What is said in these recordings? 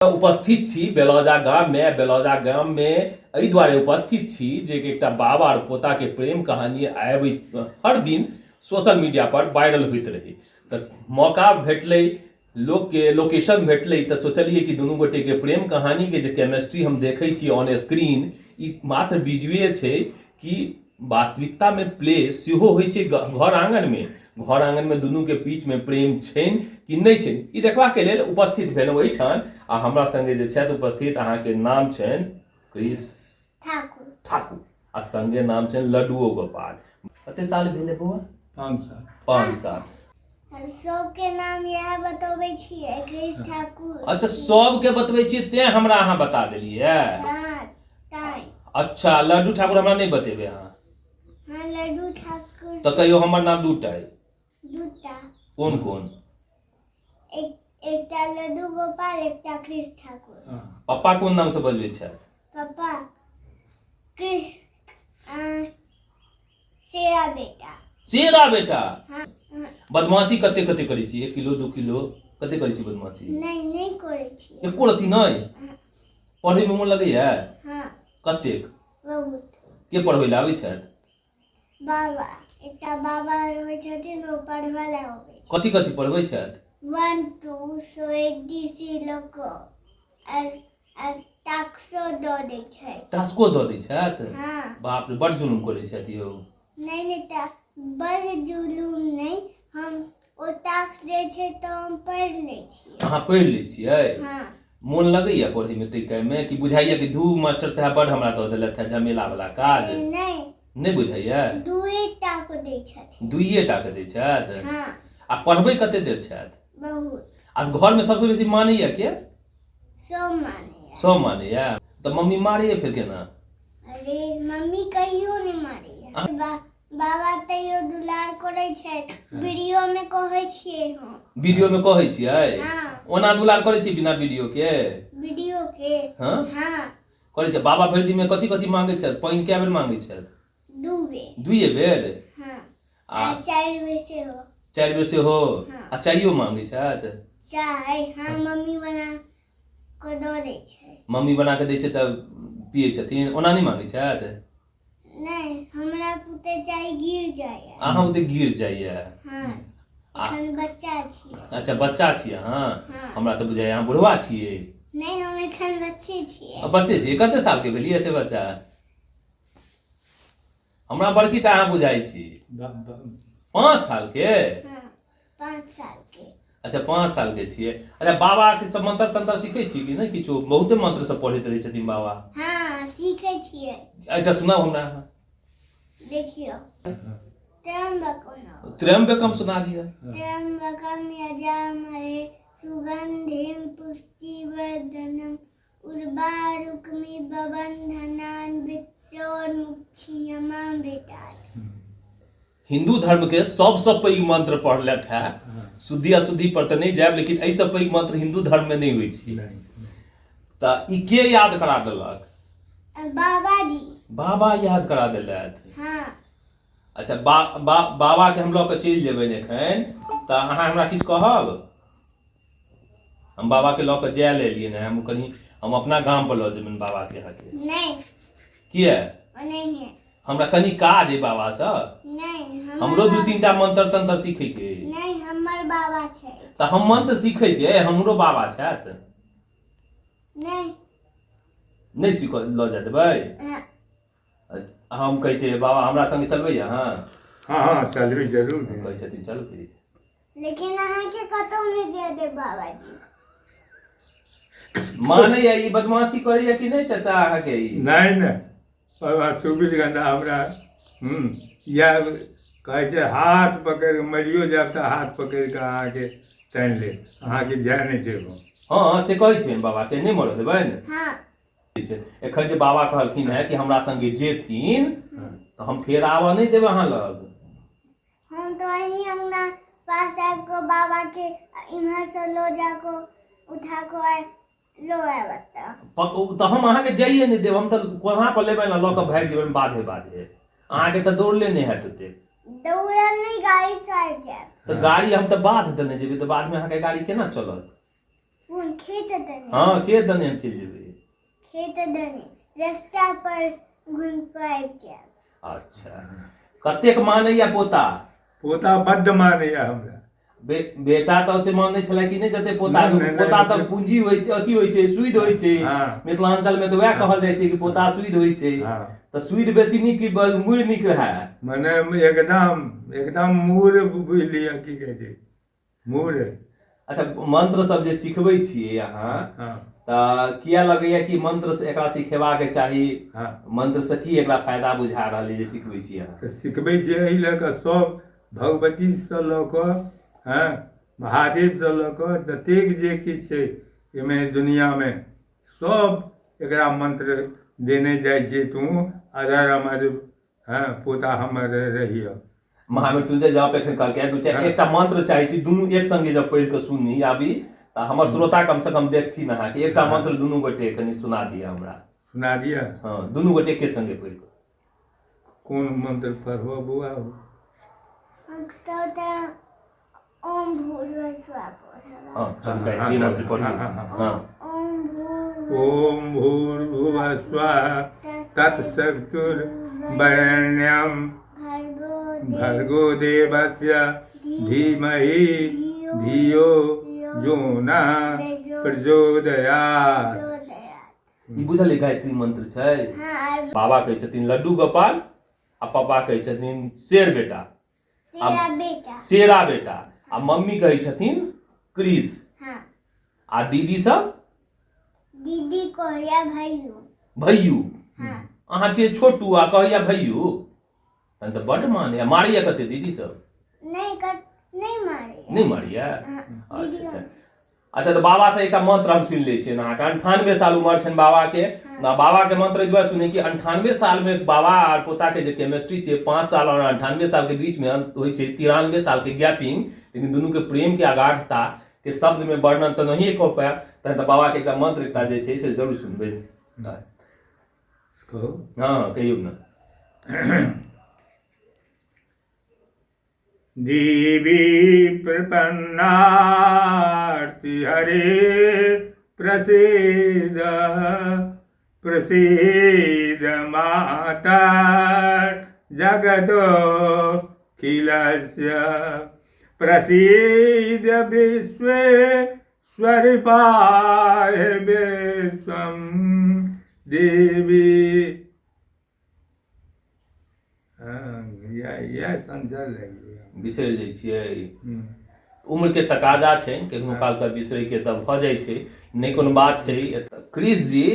उपस्थित छी बेलौजा गाममे। बेलौजा गाममे एहि दुआरे उपस्थित छी जे एकटा बाबा आओर पोताके प्रेम कहानी आबि हर दिन सोशल मीडिया पर वायरल होइत रहै, तऽ मौका भेटलै, लोकके लोकेशन भेटलै, तऽ सोचलियै कि दुनू गोटेके प्रेम कहानीके जे केमिस्ट्री हम देखै छी ऑन स्क्रीन, ई मात्र वीडियोए छै कि वास्तविकतामे प्ले सेहो होइ छै घर आङनमे। घर आङनमे दुनूके बीचमे प्रेम छनि कि नहि छनि, ई देखबाके लेल उपस्थित भेलहुँ एहिठाम। आ हमरा सङ्गे जे छथि उपस्थित, अहाँके नाम छनि क्रिस ठाकुर। ठाकुर आ सङ्गे नाम छनि लड्डुओ गोपाल। कते साल भेलै बौआ? 5 साल। 5 साल। सबके नाम इएह बतबै छियै, क्रिस ठाकुर। अच्छा, सबके बतबै छियै, तें हमरा अहाँ बता देलियै। हँ, तैं। अच्छा, लड्डू ठाकुर हमरा नहि बतेबै अहाँ? हँ, लड्डू ठाकुर। तऽ कहियौ, हमर नाम दूटा अइ। दूटा। कोन कोन? एकटा लड्डू गोपाल, एकटा क्रिस ठाकुर। पप्पा कोन नाम से बजबै छथि? पप्पा क्रिस शेरा बेटा। शेरा बेटा। हाँ। बदमाशी कते कते करै छी? 1 किलो, 2 किलो, कते करै छी बदमाशी? नहि, नहि करै छी। एको रत्ती नहि? पढ़ैमे मोन लगैया? हाँ। कतेक? बहुत। के पढ़बै लए आबै छथि? बाबा, एकटा बाबा रहै छथिन, ओ पढ़बै लए अबै छै। कथी कथी पढ़बै छथि? 1 2 सो ए डी सी लऽ कऽ आर आर टाक्सो दऽ दै छै। टास्को दऽ दै छथि? हाँ। बाप रे, बड जुलुम करै छथि यौ। नहि नहि, तऽ बड़ जुलूम नहि, हम ओ टास्क दै छै तऽ हम पढ़ि लै छियै। अहाँ पढ़ि लै छियै? हाँ। मोन लगैया पढ़ैमे ताहि टाइममे, कि बुझाइया कि धू, मास्टर साहेब बड हमरा दऽ देलथि हेँ झमेला वाला काज? नहि। नहि बुझाइया? दुए टा को दै छथिन। दुइए टा के दै छथि? हाँ। आ पढ़बै कते देर छथि? बहुत। आ घरमे सबसँ बेसी मानैया के? सब मानैया। सब मानैया, तऽ मम्मी मारैया फेर केना? अरे, मम्मी कहियो नहि मारैया। बाबा तैयो दुलार करै छै, वीडियो में कहै छियै हम। वीडियो में कहै छियै? हाँ। ओना दुलार करै छियै बिना वीडियो के? वीडियो के। हाँ? हाँ। करै छै। बाबा भरि दिनमे कथी कथी मांगै छथि? पानि कए बेर मांगै छथि? 2 बेर। दुइए बेर? हाँ। आ आ 4 बेर सेहो। 4 बेर सेहो? हाँ। आ चाइयो मांगै छथि? चाय हाँ, मम्मी बना कऽ दऽ दै छै। मम्मी बना कऽ दै छै तऽ पियै छथिन, ओना नहि मांगै छथि? नहि, हमरा पुते चाय गिर जाइए। अहाँ ओते गिर जाइए? हाँ। आ एखन बच्चा छियै। अच्छा, बच्चा छियै अहाँ? हाँ। हमरा तऽ बुझाइए अहाँ बुढ़वा छियै। नहि, हम एखन बच्चे छियै। आ, बच्चे छियै। कते सालके भेलियै से बच्चा? हमरा बड़की टा अहाँ बुझाइ छी। 5 सालके? हाँ, 5 साल के। अच्छा, 5 साल के छियै। अच्छा, बाबा के सब मंत्र तंत्र सीखै छी कि नहि किछो? बहुते मंत्र सब पढ़ैत रहै छथिन बाबा। हाँ, सीखै छियै। एकटा सुनाउ हमरा अहाँ। देखियौ, त्र्यंबकम। त्र्यंबकम सुना दिअ। त्र्यंबकम यजामहे सुगंधिं पुष्टिवर्धनम उर्वारुकमिव बन्धनान् मृत्योर्मुक्षीयमामृतात्। हिंदू धर्म के सबसँ पैघ मंत्र पढ़लथि है। शुद्धि अशुद्धि पर तऽ नहि जायब, लेकिन एहिसँ पैघ मंत्र हिंदू धर्म में नहि होइ छै। तऽ ई के याद करा देलक? बाबाजी। बाबा याद करा देलथि? हाँ। अच्छा, बा, बा, बाबा के हम लऽ कऽ चलि जेबनि एखन, तऽ अहाँ हमरा किछु कहब? हम बाबा के लऽ कऽ जाय लए एलियै ने, हम कनि हम अपना गाम पर लऽ जेबनि बाबा के अहाँके। नहि। किया? नहि। हमरा कनि काज अइ बाबासँ। नहि। हमरो दू तीन टा मंत्र तंत्र सीखैके अइ। नहि, हमर बाबा छै। तऽ हम मंत्र सीखैके अइ, हमरो बाबा छथि। नहि। नहि सीख लऽ जाय देबै? हाँ। हम कहै छियै, बाबा हमरा सङ्गे चलबै अहाँ? हँ हँ, चलबै जरूर। कहै छथिन चलबै। लेकिन अहाँके कतहु नहि जाय देब बाबाजी। मानैया ई बदमाशी करैया कि नहि चाचा अहाँके ई? नहि नहि, बाबा 24 घंटा हमरा इएह कहै छै, हाथ पकड़ि कऽ मरियो जायब तऽ हाथ पकड़ि कऽ अहाँके टानि लेब, अहाँके जाय नहि देब हम। हँ, से कहै छियनि बाबाके, नहि मरऽ देबनि? हाँ। छै। एखन जे बाबा कहलखिन हेँ कि हमरा संगे जेथिन तऽ हम फेर आबऽ नहि देब अहाँ लग। हम तो अही अंगना पास आबि कऽ बाबा के इम्हर से लऽ जा कऽ उठा कऽ लऽ आयब एतऽ। तऽ हम अहाँके जाइए नहि देब। हम तऽ कोना पर लेबै ने, लऽ कऽ भागि जेबै बाधे बाधे। अहाँके तऽ दौड़ले नहि हैत ओतेक। दौड़ल नहि, गाड़ी से आबि जायब। तऽ गाड़ी हम तऽ बाध देने जेबै, तऽ बाधमे अहाँके गाड़ी केना चलत? कोन खेत दने? हँ, खेत दने हम चलि जेबै। खेत दने रस्ता पर घुमि कऽ आबि जायब। अच्छा, कतेक मानैया पोता? पोता बड्ड मानैया हमरा। बेटा तऽ ओते मानै छलै कि नहि जते पोता? नहि, नहि, पोता नहि। तऽ पूंजी होइ छै, अथी होइ छै, सुइद होइ छै। मिथिलांचल मे तऽ वएह कहल जाइ छै कि पोता सुइद होइ छै। तऽ सुइद बेसी नीक कि मुड़ि नीक रहै? मने एकदम एकदम मूड़ बुझि लिअ, की कहै छै, मूड़। अच्छा, मंत्र सब जे सिखबै छियै अहाँ, तऽ किया लगैया कि मंत्र से एकरा सिखेबाक चाही? मंत्र से की एकरा फायदा बुझा रहल है जे सिखबै छियै अहाँ? तऽ सिखबै छियै एहि लऽ कऽ, सभ भगवतीसँ लऽ कऽ, हँ, महादेवसँ लऽ कऽ जतेक जे किछु छै एहिमे दुनिआँमे, सभ एकरा मंत्र देने जाइ छै, तू अजर अमर, हँ, पोता हमर रहिअ। महामृत्युंजय जप एखन कहलकै दू चारि एकटा मंत्र चाहै छी, दुनू एक संगे जब पढ़ि कऽ सुनी आबी तऽ हमर श्रोता कम से कम देखथिन अहाँके। एकटा मंत्र दुनू गोटे कनि सुना दिअ हमरा। सुना दिअ? हँ, दुनू गोटे एके संगे पढ़ि कऽ। कोन मंत्र पढ़बऽ बौआ? हम तऽ ओम भूर्भुवः स्वः पढ़ब। हँ, चलू, गायत्री मंत्र पढ़ियौ। हँ। ओम भूर्भुवः ओम भूर्भुवः स्वः तत्सवितुर्वरेण्यं भर्गो भर्गो देवस्य धीमहि धियो यो नः प्रचोदयात्। प्रचोदयात्। ई बुझल अइ गायत्री मंत्र छै? हँ, आर बाबा कहै छथिन लड्डू गोपाल आ पापा कहै छथिन शेर बेटा। तेरा बेटा। शेरा बेटा। आ मम्मी कहै छथिन क्रिस। आ दीदी सब? दीदी कहैया भैयू। भैयू? हँ। अहाँ छियै छोटू आ कहैया भैयू, तहन तऽ बड्ड मानैया। मारैया कते दीदी सब? नहि, नहि मारैया। नहि मारैया? हँ। अच्छा। दीदी। अच्छा, तऽ बाबा से एकटा मंत्र हम सुनि लै छियनि। अहाँके 98 साल उमर छनि बाबाके। आ बाबाके मंत्र एहि दुआरे सुनै कि 98 सालमे बाबा आर पोताके जे केमिस्ट्री छै, 5 साल आओर 98 सालके बीचमे होइ छै 93 सालके गैपिंग, लेकिन दुनूके प्रेमके अगाधता के शब्दमे वर्णन तऽ नहिए कऽ पायब। तहन तऽ बाबाके एकटा मंत्र एकटा जे छै से जरूर सुनबै। कहू। हँ, कहियौ ने। देवी प्रपन्नार्ति हरे प्रसीद प्रसीद माता जगतो खिलस्य प्रसीद विश्वेश्वरि पाहि विश्वं देवी। हँ, इएह संचल रहि गेलै। बिसरि जाइ छियै? उम्रके तकाजा छै, कखनो कालके बिसरैके तऽ भऽ जाइ छै, नहि कोनो बात छै। क्रिस जी,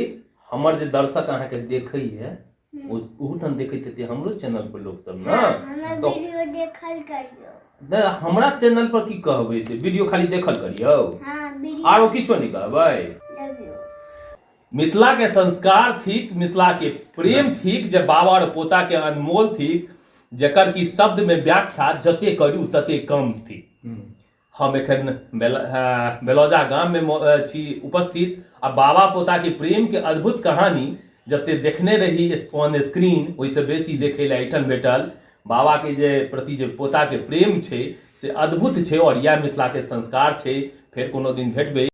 हमर जे दर्शक अहाँके देखैए, ओ ओहूठाम देखैत हेतै हमरो चैनल पर लोक सब ने? हमर तऽ वीडियो देखल करियौ। नहि, हमरा चैनल पर की कहबै से? वीडियो खाली देखल करियौ? हँ, वीडियो। आरो किछो नहि कहबै? Love you. Mithila के संस्कार थिक, मिथिला के प्रेम थिक, जे बाबा और पोता के अनमोल थिक, जकर कि शब्द में व्याख्या जते करू तते कम थिक। हम एखन बेलौजा गाम में छी उपस्थित आ बाबा पोता के प्रेम के अद्भुत कहानी जते देखने रही ऑन स्क्रीन, ओहिसँ बेसी देखै लए एहिठाम भेटल। बाबा के जे प्रति जे पोता के प्रेम छै से अद्भुत छै और इएह मिथिला के संस्कार छै। फेर कोनो दिन भेटबै।